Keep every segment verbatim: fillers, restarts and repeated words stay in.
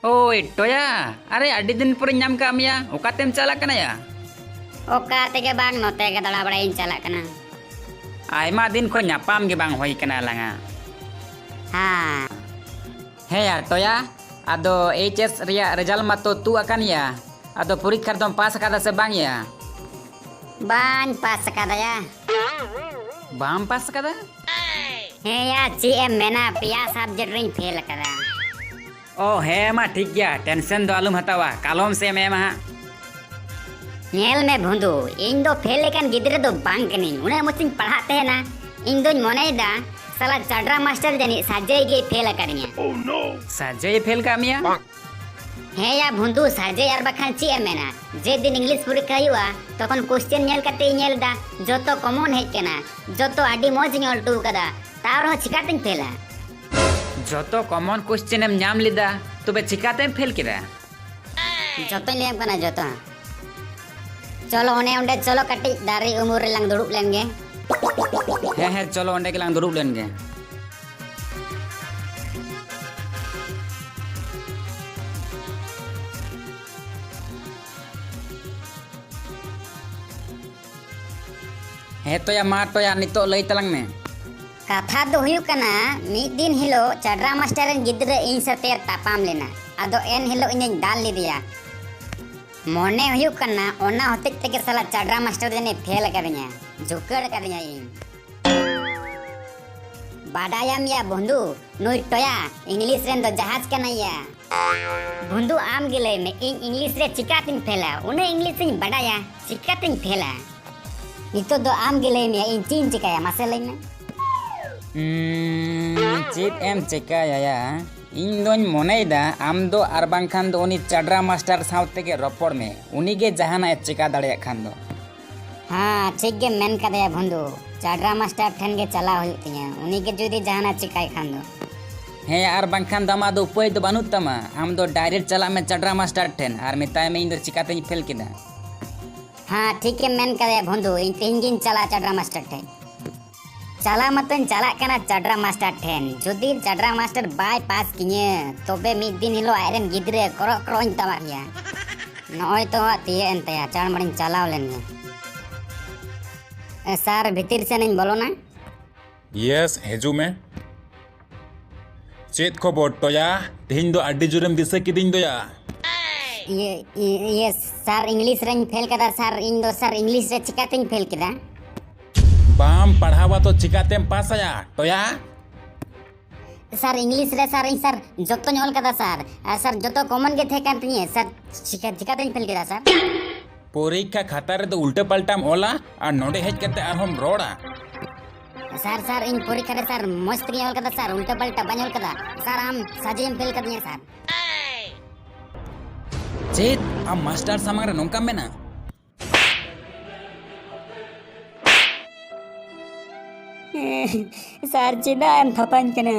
ᱳᱭ ᱴᱚᱭᱟ, ᱟᱨᱮ ᱟᱹᱰᱤ ᱫᱤᱱ ᱯᱚᱨᱮᱧ ᱧᱟᱢ ᱠᱟᱜ ᱢᱮᱭᱟ, ᱚᱠᱟᱛᱮᱢ ᱪᱟᱞᱟᱜ ᱠᱟᱱᱟ ᱭᱟ? ᱚᱠᱟ ᱛᱮᱜᱮ ᱵᱟᱝ, ᱱᱚᱛᱮ ᱜᱮ ᱫᱟᱬᱟ ᱵᱟᱲᱟᱭᱤᱧ ᱪᱟᱞᱟᱜ ᱠᱟᱱᱟ᱾ ᱟᱭᱢᱟ ᱫᱤᱱ ᱠᱷᱚᱱ ᱧᱟᱯᱟᱢ ᱜᱮ ᱵᱟᱝ ᱦᱩᱭ ᱠᱟᱱᱟ ᱟᱞᱟᱝᱟᱜ᱾ ᱦᱮᱸ᱾ ᱦᱮᱸ ᱭᱟ ᱴᱚᱭᱟ, ᱟᱫᱚ ᱮᱭᱤᱪ ᱮᱥ ᱨᱮᱭᱟᱜ ᱨᱮᱡᱟᱞᱴ ᱢᱟᱛᱚ ᱛᱩᱜ ᱟᱠᱟᱱ ᱭᱟ, ᱟᱫᱚ ᱯᱚᱨᱤᱠᱠᱷᱟ ᱨᱮᱫᱚᱢ ᱯᱟᱥ ᱟᱠᱟᱫᱟ ᱥᱮ ᱵᱟᱝ ᱭᱟ? ᱵᱟᱹᱧ ᱯᱟᱥ ᱟᱠᱟᱫᱟ ᱭᱟ᱾ ᱵᱟᱢ ᱯᱟᱥ ᱟᱠᱟᱫᱟ? ᱦᱮᱸ ᱭᱟ, ᱪᱮᱫ ᱮᱢ ᱢᱮᱱᱟ, ᱯᱮᱭᱟ ᱥᱟᱵᱡᱮᱠᱴ ᱨᱤᱧ ᱯᱷᱮᱞ ᱟᱠᱟᱫᱟ᱾ ᱚ ᱦᱮᱸ ᱢᱟ ᱴᱷᱤᱠ ᱜᱮᱭᱟ, ᱴᱮᱱᱥᱮᱱ ᱫᱚ ᱟᱞᱚᱢ ᱦᱟᱛᱟᱣᱟ, ᱠᱟᱞᱚᱢ ᱥᱮᱫ ᱮᱢ ᱮᱢᱟ ᱦᱟᱸᱜ᱾ ᱧᱮᱞ ᱢᱮ ᱵᱷᱩᱸᱫᱩ, ᱤᱧ ᱫᱚ ᱯᱷᱮᱞ ᱞᱮᱠᱟᱱ ᱜᱤᱫᱽᱨᱟᱹ ᱫᱚ ᱵᱟᱝ ᱠᱟᱹᱱᱟᱹᱧ, ᱩᱱᱟᱹᱜ ᱢᱚᱡᱽ ᱤᱧ ᱯᱟᱲᱦᱟᱜ ᱛᱟᱦᱮᱱᱟ᱾ ᱤᱧ ᱫᱚᱧ ᱢᱚᱱᱮᱭᱮᱫᱟ ᱥᱟᱞᱟ ᱪᱟᱰᱨᱟ ᱢᱟᱥᱴᱟᱨ ᱡᱟᱹᱱᱤᱡ ᱥᱟᱡᱮᱭ ᱜᱮᱭ ᱯᱷᱮᱞ ᱟᱠᱟᱫᱤᱧᱟ᱾ ᱥᱟᱡᱮᱭ ᱯᱷᱮᱞ ᱠᱟᱜ ᱢᱮᱭᱟ? ᱦᱮᱸ ᱭᱟ ᱵᱷᱩᱸᱫᱩ, ᱥᱟᱡᱮᱭ ᱟᱨ ᱵᱟᱠᱷᱟᱱ ᱪᱮᱫ ᱮᱢ ᱢᱮᱱᱟ? ᱡᱮᱫᱤᱱ ᱤᱝᱞᱤᱥ ᱯᱚᱨᱤᱠᱠᱷᱟ ᱦᱩᱭᱩᱜᱼᱟ, ᱛᱚᱠᱷᱚᱱ ᱠᱚᱥᱪᱮᱱ ᱧᱮᱞ ᱠᱟᱛᱮ ᱤᱧ ᱧᱮᱞ ᱮᱫᱟ ᱡᱚᱛᱚ ᱠᱚᱢᱚᱱ ᱦᱮᱡ ᱠᱟᱱᱟ, ᱡᱚᱛᱚ ᱟᱹᱰᱤ ᱢᱚᱡᱽ ᱤᱧ ᱚᱞ ᱦᱚᱴᱚ ᱟᱠᱟᱫᱟ, ᱛᱟᱣ ᱨᱮᱦᱚᱸ ᱪᱤᱠᱟᱛᱤᱧ ᱯᱷᱮᱞᱟ? ᱡᱚᱛᱚ ᱠᱚᱢᱚᱱ ᱠᱚᱥᱪᱮᱱ ᱮᱢ ᱧᱟᱢ ᱞᱮᱫᱟ, ᱛᱚᱵᱮ ᱪᱤᱠᱟᱛᱮᱢ ᱯᱷᱮᱞ ᱠᱮᱫᱟ? ᱡᱚᱛᱚᱧ ᱞᱟᱹᱭᱟᱢ ᱠᱟᱱᱟ, ᱡᱚᱛᱚ᱾ ᱪᱚᱞᱚ ᱚᱱᱮ ᱚᱸᱰᱮ, ᱪᱚᱞᱚ ᱠᱟᱹᱴᱤᱡ ᱫᱟᱨᱮ ᱩᱢᱩᱞ ᱨᱮᱞᱟᱝ ᱫᱩᱲᱩᱵ ᱞᱮᱱ ᱜᱮ᱾ ᱦᱮᱸ ᱦᱮᱸ, ᱪᱚᱞᱚ ᱚᱸᱰᱮ ᱜᱮᱞᱟᱝ ᱫᱩᱲᱩᱵ ᱞᱮᱱ ᱜᱮ᱾ ᱦᱮᱸ ᱛᱚᱭᱟ, ᱢᱟ ᱴᱚᱭᱟ, ᱱᱤᱛᱚᱜ ᱞᱟᱹᱭ ᱛᱟᱞᱟᱝ ᱢᱮ᱾ ᱠᱟᱛᱷᱟ ᱫᱚ ᱦᱩᱭᱩᱜ ᱠᱟᱱᱟ, ᱢᱤᱫ ᱫᱤᱱ ᱦᱤᱞᱳᱜ ᱪᱟᱰᱨᱟ ᱢᱟᱥᱴᱟᱨ ᱨᱮᱱ ᱜᱤᱫᱽᱨᱟᱹ ᱤᱧ ᱥᱟᱛᱮ ᱛᱟᱯᱟᱢ ᱞᱮᱱᱟ᱾ ᱟᱫᱚ ᱮᱱ ᱦᱤᱞᱳᱜ ᱤᱧᱤᱧ ᱫᱟᱞ ᱞᱮᱫᱮᱭᱟ᱾ ᱢᱚᱱᱮ ᱦᱩᱭᱩᱜ ᱠᱟᱱᱟ, ᱚᱱᱟ ᱦᱚᱛᱮᱡ ᱛᱮᱜᱮ ᱥᱟᱞᱟ ᱪᱟᱰᱨᱟ ᱢᱟᱥᱴᱟᱨ ᱡᱟᱹᱱᱤᱡ ᱯᱷᱮᱞ ᱟᱠᱟᱫᱤᱧᱟ, ᱡᱷᱩᱠᱟᱹᱲ ᱟᱠᱟᱫᱤᱧᱟ ᱤᱧ᱾ ᱵᱟᱰᱟᱭᱟᱢ ᱭᱟ ᱵᱚᱱᱫᱷᱩ, ᱱᱩᱭ ᱴᱚᱭᱟ ᱤᱝᱞᱤᱥ ᱨᱮᱱ ᱫᱚ ᱡᱟᱦᱟᱡᱽ ᱠᱟᱱᱟᱭ ᱭᱟ᱾ ᱵᱚᱱᱫᱷᱩ, ᱟᱢ ᱜᱮ ᱞᱟᱹᱭ ᱢᱮ, ᱤᱧ ᱤᱝᱞᱤᱥ ᱨᱮ ᱪᱤᱠᱟᱹᱛᱤᱧ ᱯᱷᱮᱞᱟ? ᱩᱱᱟᱹᱜ ᱤᱝᱞᱤᱥ ᱤᱧ ᱵᱟᱰᱟᱭᱟ, ᱪᱤᱠᱟᱹᱛᱤᱧ ᱯᱷᱮᱞᱟ? ᱱᱤᱛᱚᱜ ᱫᱚ ᱟᱢ ᱜᱮ ᱞᱟᱹᱭ ᱢᱮ, ᱤᱧ ᱪᱮᱫ ᱤᱧ ᱪᱤᱠᱟᱹᱭᱟ? ᱢᱟᱥᱮ ᱞᱟᱹᱭ ᱢᱮ᱾ ᱩᱸ, ᱪᱮᱫ ᱮᱢ ᱪᱤᱠᱟᱹᱭᱟ ᱭᱟ? ᱤᱧ ᱫᱚᱧ ᱢᱚᱱᱮᱭᱮᱫᱟ, ᱟᱢ ᱫᱚ ᱟᱨ ᱵᱟᱝᱠᱷᱟᱱ ᱫᱚ ᱩᱱᱤ ᱪᱟᱰᱨᱟ ᱢᱟᱥᱴᱟᱨ ᱥᱟᱶ ᱛᱮᱜᱮ ᱨᱚᱯᱚᱲ ᱢᱮ, ᱩᱱᱤ ᱜᱮ ᱡᱟᱦᱟᱱᱟᱜ ᱮ ᱪᱤᱠᱟ ᱫᱟᱲᱮᱭᱟᱜ ᱠᱷᱟᱱ ᱫᱚ᱾ ᱦᱮᱸ, ᱴᱷᱤᱠ ᱜᱮᱢ ᱢᱮᱱ ᱠᱟᱫᱮᱭᱟ ᱵᱚᱱᱫᱷᱩ, ᱪᱟᱰᱨᱟ ᱢᱟᱥᱴᱟᱨ ᱴᱷᱮᱱ ᱜᱮ ᱪᱟᱞᱟᱣ ᱦᱩᱭᱩᱜ ᱛᱤᱧᱟᱹ, ᱩᱱᱤ ᱜᱮ ᱡᱩᱫᱤ ᱡᱟᱦᱟᱱᱟᱜ ᱪᱤᱠᱟᱭ ᱠᱷᱟᱱ ᱫᱚ᱾ ᱦᱮᱸ, ᱟᱨ ᱵᱟᱝᱠᱷᱟᱱ ᱫᱚ ᱟᱢᱟᱜ ᱫᱚ ᱩᱯᱟᱹᱭ ᱫᱚ ᱵᱟᱹᱱᱩᱜ ᱛᱟᱢᱟ, ᱟᱢ ᱫᱚ ᱰᱟᱭᱨᱮᱠᱴ ᱪᱟᱞᱟᱜ ᱢᱮ ᱪᱟᱰᱨᱟ ᱢᱟᱥᱴᱟᱨ ᱴᱷᱮᱱ ᱟᱨ ᱢᱮᱛᱟᱭ ᱢᱮ, "ᱤᱧ ᱫᱚ ᱪᱤᱠᱟᱛᱤᱧ ᱯᱷᱮᱞ ᱠᱮᱫᱟ?" ᱦᱮᱸ, ᱴᱷᱤᱠ ᱜᱮᱢ ᱢᱮᱱ ᱠᱟᱫᱮᱭᱟ ᱵᱚᱱᱫᱷᱩ, ᱤᱧ ᱛᱮᱦᱮᱧ ᱜᱤᱧ ᱪᱟᱞᱟᱜᱼᱟ ᱪᱟᱰᱨᱟ ᱢᱟᱥᱴᱟᱨ ᱴᱷᱮᱱ᱾ ᱪᱟᱞᱟᱣ ᱢᱟᱛᱚᱧ ᱪᱟᱞᱟᱜ ᱠᱟᱱᱟ ᱪᱟᱰᱨᱟ ᱢᱟᱥᱴᱟᱨ ᱴᱷᱮᱱ᱾ ᱡᱩᱫᱤ ᱪᱟᱰᱨᱟ ᱢᱟᱥᱴᱟᱨ ᱵᱟᱭ ᱯᱟᱥ ᱠᱤᱧᱟᱹ, ᱛᱚᱵᱮ ᱢᱤᱫ ᱫᱤᱱ ᱦᱤᱞᱳᱜ ᱟᱡᱨᱮᱱ ᱜᱤᱫᱽᱨᱟᱹ ᱠᱚᱨᱚᱜ ᱠᱚᱨᱚᱜ ᱤᱧ ᱛᱟᱢᱟᱜ ᱜᱮᱭᱟ᱾ ᱱᱚᱜᱼᱚᱭ ᱛᱚ ᱦᱟᱸᱜ ᱛᱤᱭᱟᱹᱜ ᱮᱱ ᱛᱟᱭᱟ, ᱪᱟᱲᱢᱟᱲᱤᱧ ᱪᱟᱞᱟᱣ ᱞᱮᱱ ᱜᱮ᱾ ᱮ, ᱥᱟᱨ, ᱵᱷᱤᱛᱤᱨ ᱥᱮᱱ ᱤᱧ ᱵᱚᱞᱚᱱᱟ? ᱭᱮᱥ, ᱦᱤᱡᱩᱜ ᱢᱮ᱾ ᱪᱮᱫ ᱠᱷᱚᱵᱚᱨ ᱴᱚᱭᱟ? ᱛᱮᱦᱮᱧ ᱫᱚ ᱟᱹᱰᱤ ᱡᱳᱨᱮᱢ ᱫᱤᱥᱟᱹ ᱠᱤᱫᱤᱧ ᱫᱚᱭᱟ᱾ ᱤᱭᱟᱹ, ᱤᱭᱟᱹ, ᱤᱭᱟᱹ, ᱥᱟᱨ, ᱤᱝᱞᱤᱥ ᱨᱮᱧ ᱯᱷᱮᱞ ᱠᱟᱫᱟ ᱥᱟᱨ᱾ ᱤᱧ ᱫᱚ ᱥᱟᱨ, ᱤᱝᱞᱤᱥ ᱨᱮ ᱪᱤᱠᱟᱛᱮᱧ ᱯᱷᱮᱞ ᱠᱮᱫᱟ? ᱵᱟᱢ ᱯᱟᱲᱦᱟᱣᱟ ᱛᱚ ᱪᱤᱠᱟᱛᱮᱢ ᱯᱟᱥᱟᱭᱟ ᱴᱚᱭᱟ? ᱥᱟᱨ, ᱤᱝᱞᱤᱥ ᱨᱮ ᱥᱟᱨ, ᱤᱧ ᱥᱟᱨ ᱡᱚᱛᱚᱧ ᱚᱞ ᱠᱟᱫᱟ ᱥᱟᱨ᱾ ᱟᱨ ᱥᱟᱨ, ᱡᱚᱛᱚ ᱠᱚᱢᱚᱱ ᱜᱮ ᱛᱟᱦᱮᱸ ᱠᱟᱱ ᱛᱤᱧᱟᱹ ᱥᱟᱨ᱾ ᱪᱤᱠᱟ, ᱪᱤᱠᱟᱛᱮᱧ ᱯᱷᱮᱞ ᱠᱮᱫᱟ ᱥᱟᱨ? ᱯᱚᱨᱤᱠᱠᱷᱟ ᱠᱷᱟᱛᱟ ᱨᱮᱫᱚ ᱩᱞᱴᱟᱹ ᱯᱟᱞᱴᱟᱢ ᱚᱞᱟ ᱟᱨ ᱱᱚᱰᱮ ᱦᱮᱡ ᱠᱟᱛᱮ ᱟᱨᱦᱚᱸᱢ ᱨᱚᱲᱟ᱾ ᱥᱟᱨ, ᱥᱟᱨ, ᱤᱧ ᱯᱚᱨᱤᱠᱠᱷᱟ ᱨᱮ ᱥᱟᱨ ᱢᱚᱡᱽ ᱛᱮᱜᱮᱧ ᱚᱞ ᱠᱟᱫᱟ ᱥᱟᱨ, ᱩᱞᱴᱟᱹ ᱯᱟᱞᱴᱟ ᱵᱟᱹᱧ ᱚᱞ ᱠᱟᱫᱟ ᱥᱟᱨ᱾ ᱟᱢ ᱥᱟᱡᱮᱭᱮᱢ ᱯᱷᱮᱞ ᱠᱟᱫᱤᱧᱟ ᱥᱟᱨ᱾ ᱪᱮᱫ? ᱟᱢ ᱢᱟᱥᱴᱟᱨ ᱥᱟᱢᱟᱝ ᱨᱮ ᱱᱚᱝᱠᱟᱢ ᱢᱮᱱᱟ? ᱥᱟᱨ, ᱪᱮᱫᱟᱜ ᱮᱢ ᱛᱷᱟᱯᱟᱧ ᱠᱟᱱᱟ?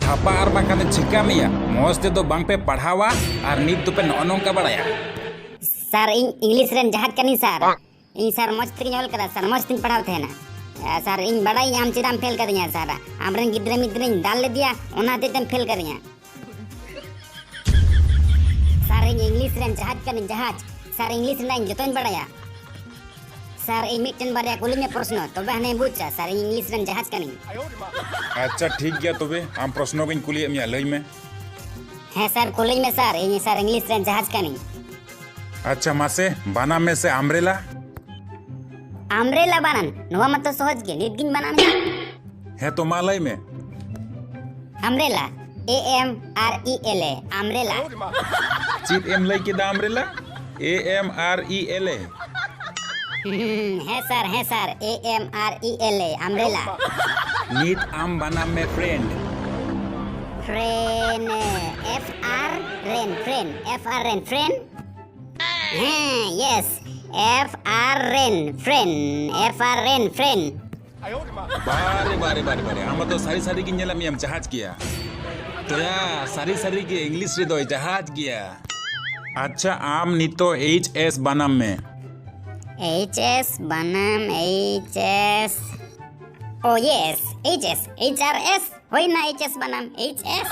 ᱛᱷᱟᱯᱟ ᱟᱨ ᱵᱟᱝᱠᱷᱟᱱ ᱫᱚ ᱪᱤᱠᱟ ᱢᱮᱭᱟ? ᱢᱚᱡᱽ ᱛᱮᱫᱚ ᱵᱟᱝᱯᱮ ᱯᱟᱲᱦᱟᱣᱟ ᱟᱨ ᱱᱤᱛ ᱫᱚᱯᱮ ᱱᱚᱜᱼᱚ ᱱᱚᱝᱠᱟ ᱵᱟᱲᱟᱭᱟ᱾ ᱥᱟᱨ, ᱤᱧ ᱤᱝᱞᱤᱥ ᱨᱮᱱ ᱡᱟᱦᱟᱡᱽ ᱠᱟᱹᱱᱟᱹᱧ ᱥᱟᱨ᱾ ᱤᱧ ᱥᱟᱨ ᱢᱚᱡᱽ ᱛᱮᱜᱮᱧ ᱚᱞ ᱠᱟᱫᱟ ᱥᱟᱨ, ᱢᱚᱡᱽ ᱛᱮᱧ ᱯᱟᱲᱦᱟᱣ ᱛᱟᱦᱮᱱᱟ᱾ ᱥᱟᱨ, ᱤᱧ ᱵᱟᱲᱟᱭᱟᱹᱧ ᱟᱢ ᱪᱮᱫᱟᱜ ᱮᱢ ᱯᱷᱮᱞ ᱠᱟᱫᱤᱧᱟ ᱥᱟᱨ᱾ ᱟᱢᱨᱮᱱ ᱜᱤᱫᱽᱨᱟᱹ ᱢᱤᱫ ᱫᱤᱱᱤᱧ ᱫᱟᱞ ᱞᱮᱫᱮᱭᱟ, ᱚᱱᱟ ᱦᱚᱛᱮᱡ ᱛᱮᱢ ᱯᱷᱮᱞ ᱠᱟᱫᱤᱧᱟ᱾ ᱥᱟᱨ, ᱤᱧ ᱤᱝᱞᱤᱥ ᱨᱮᱱ ᱡᱟᱦᱟᱡᱽ ᱠᱟᱹᱱᱟᱹᱧ, ᱡᱟᱦᱟᱡᱽ᱾ ᱥᱟᱨ, ᱤᱝᱞᱤᱥ ᱨᱮᱱᱟᱜ ᱤᱧ ᱡᱚᱛᱚᱧ ᱵᱟᱲᱟᱭᱟ᱾ ᱥᱟᱨ, ᱤᱧ ᱢᱤᱫᱴᱮᱱ ᱵᱟᱨᱭᱟ ᱠᱩᱞᱤᱧ ᱢᱮ ᱯᱨᱚᱥᱱᱚ, ᱛᱚᱵᱮ ᱦᱟᱱᱮᱧ ᱵᱩᱡᱟ᱾ ᱥᱟᱨ, ᱤᱧ ᱤᱝᱞᱤᱥ ᱨᱮᱱ ᱡᱟᱦᱟᱡᱽ ᱠᱟᱹᱱᱟᱹᱧ᱾ ᱟᱪᱪᱷᱟ, ᱴᱷᱤᱠ ᱜᱮᱭᱟ, ᱛᱚᱵᱮ ᱟᱢ ᱯᱨᱚᱥᱱᱚ ᱜᱤᱧ ᱠᱩᱞᱤᱭᱮᱫ ᱢᱮᱭᱟ, ᱞᱟᱹᱭ ᱢᱮ᱾ ᱦᱮᱸ ᱥᱟᱨ, ᱠᱩᱞᱤᱧ ᱢᱮ ᱥᱟᱨ, ᱤᱧ ᱥᱟᱨ ᱤᱝᱞᱤᱥ ᱨᱮᱱ ᱡᱟᱦᱟᱡᱽ ᱠᱟᱹᱱᱟᱹᱧ᱾ ᱟᱪᱪᱷᱟ, ᱢᱟᱥᱮ ᱵᱟᱱᱟᱢ ᱢᱮᱥᱮ ᱟᱢᱵᱨᱮᱞᱟ᱾ ᱟᱢᱵᱨᱮᱞᱟ ᱵᱟᱱᱟᱢ? ᱱᱚᱣᱟ ᱢᱟᱛᱚ ᱥᱚᱦᱚᱡ ᱜᱮ, ᱱᱤᱛ ᱜᱤᱧ ᱵᱟᱱᱟᱢ ᱮᱫᱟ᱾ ᱦᱮᱸ ᱛᱚ, ᱢᱟ ᱞᱟᱹᱭ ᱢᱮ᱾ Umbrella, A M R E L A, umbrella. ᱪᱮᱫ ᱮᱢ ᱞᱟᱹᱭ ᱠᱮᱫᱟ umbrella? A M R E L A? ᱦᱮᱸ ᱥᱟᱨ, ᱦᱮᱸ ᱥᱟᱨ, A M R E L A, umbrella. ᱱᱤᱛ ᱟᱢ ᱵᱟᱱᱟᱢ ᱢᱮ friend᱾ Friend, F R ᱨᱮᱱ friend, F R ᱨᱮᱱ friend᱾ ᱦᱮᱸ, yes, F R ᱨᱮᱱ friend, F R ᱨᱮᱱ friend᱾ ᱵᱟᱨᱮ, ᱵᱟᱨᱮ, ᱵᱟᱨᱮ, ᱵᱟᱨᱮ, ᱟᱢ ᱫᱚ ᱥᱟᱹᱨᱤ ᱥᱟᱹᱨᱤ ᱜᱤᱧ ᱧᱮᱞᱮᱫ ᱢᱮᱭᱟᱢ ᱡᱟᱦᱟᱡᱽ ᱜᱮᱭᱟ᱾ ᱛᱚᱭᱟ, ᱥᱟᱹᱨᱤ ᱥᱟᱹᱨᱤ ᱜᱮ ᱤᱝᱞᱤᱥ ᱨᱮᱫᱚᱭ ᱡᱟᱦᱟᱡᱽ ᱜᱮᱭᱟ᱾ ᱟᱪᱪᱷᱟ, ᱟᱢ ᱱᱤᱛᱚᱜ H S ᱵᱟᱱᱟᱢ ᱢᱮ᱾ H S ᱵᱟᱱᱟᱢ, H S᱾ Oh yes, H S, H R S, ᱦᱩᱭᱱᱟ H S ᱵᱟᱱᱟᱢ, H S᱾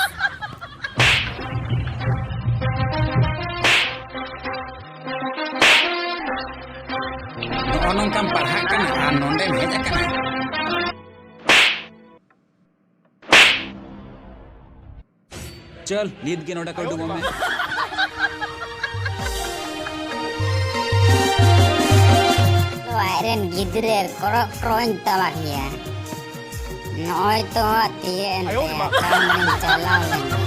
ᱱᱚᱜᱼᱚ ᱱᱚᱝᱠᱟᱢ ᱯᱟᱲᱦᱟᱜ ᱠᱟᱱᱟ ᱟᱨ ᱱᱚᱸᱰᱮᱢ ᱦᱮᱡ ᱟᱠᱟᱱᱟ᱾ ᱪᱚᱞ, ᱱᱤᱛ ᱜᱮ ᱱᱚᱸᱰᱮ ᱠᱷᱚᱱ ᱩᱰᱩᱠᱚᱜ ᱢᱮ᱾ ᱛᱚ ᱟᱡᱨᱮᱱ ᱜᱤᱫᱽᱨᱟᱹ ᱠᱚᱨᱚᱜ ᱠᱨᱚᱧ ᱛᱟᱣᱟ ᱜᱮᱭᱟ᱾ ᱱᱚᱜᱼᱚᱭ ᱛᱚ ᱦᱟᱸᱜ ᱛᱤᱭᱟᱹᱜ ᱮᱱ ᱛᱟᱭᱟ, ᱛᱟᱲᱟᱢ ᱪᱟᱞᱟᱣ ᱞᱮᱱᱟ᱾